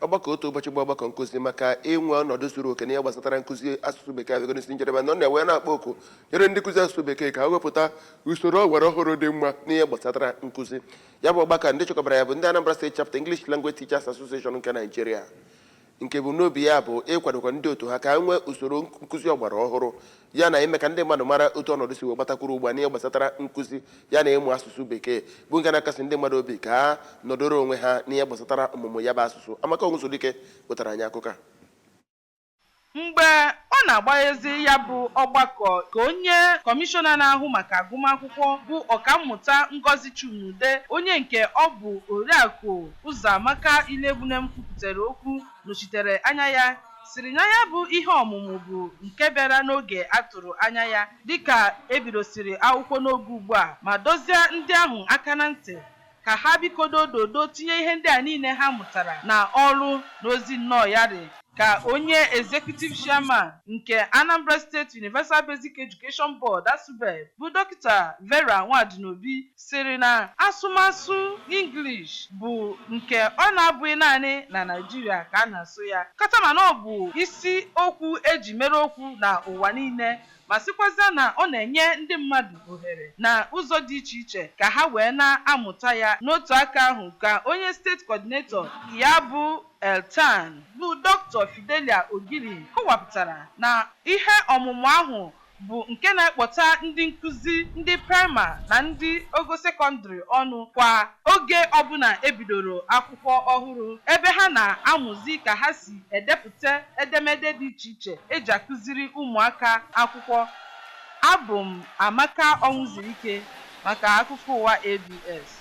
Ọgbakọ otu ụbọchị bụ ọgbakọ nkụzi maka inwe ọnọdụ zuru oke n'ihe gbasatara nkụzi asụsụ bekee abịago n'isi njedebe. Nọ na-ewe na-akpọ oku nyere ndị nkụzi asụsụ bekee ka ha wepụta usoro ọgbara ọhụrụ dị mma n'ihe gbasatara nkụzi. Ya bụ ọgbakọ ndị chịkọbara ya bụ ndị Anambra State Chapter English Language Teachers Association nke Nigeria, nke ebumnobi ya bụ ịkwadokwa ndị otu ha ka ha nwee usoro nkụzi ọgbara ọhụrụ, ya na ime ka ndị mmadụ mara otu ọnọdụ si wee gbatakwuru ugbu a n'ihe gbasatara nkụzi ya na ịmụ asụsụ bekee, bụ nke na-akasị ndị mmadụ obi ka ha nọdụrụ onwe ha n'ihe gbasatara ọmụmụ ya bụ asụsụ. Amaka Onwuzulike wetara anyị akụkọ a. Mgbe ọ na-agbaghezi ya bụ ọgbakọ, ka onye kọmishọna na-ahụ maka agụmakwụkwọ, bụ Ọkammụta Ngozi Chuma-Udeh, onye nke ọ bụ Oriakụ Ụzọamaka Iloegbunam kwupụtara okwu nọchitere anya ya, siri na ya bụ ihe ọmụmụ bụ nke bịara n'oge a tụrụ anya ya, dịka ebidosiri akwụkwọ n'oge ugbu a, ma dozie ndị ahụ aka na ntị ka ha bikodo dodo tinye ihe ndị a niile ha mụtara na ọrụ n'ozi. Nnọọ ya dị ka onye executive chairman nke Anambra State Universal Basic Education Board, ASUBEB, bụ Dọkịta Vera Nwadinobi, sịrị na asụmasụ English bụ nke ọ na-abụghị naanị na Naịjirịa ka a na-asụ ya, kama na ọ bụ isi okwu eji mere okwu na ụwa niile, ma sịkwazịa na ọ na-enye ndị mmadụ ohere na ụzọ dị iche iche ka ha wee na-amụta ya. N'otu aka ahụ, ka onye state coordinator ya bụ Eltan, bụ Dr. Fidelia Ogili, kọwapụtara na ihe ọmụmụ ahụ bụ nke na-ekpọta ndị nkụzi ndị praịmarị na ndị ogo sekọndịrị ọnụ kwa oge ọbụla ebidoro akwụkwọ ọhụrụ, ebe ha na-amụzi ka ha si edepụta edemede dị iche iche eji akụziri ụmụaka akwụkwọ. Abụ m Amaka Ọnwụzirike maka akụkọ ụwa ABS.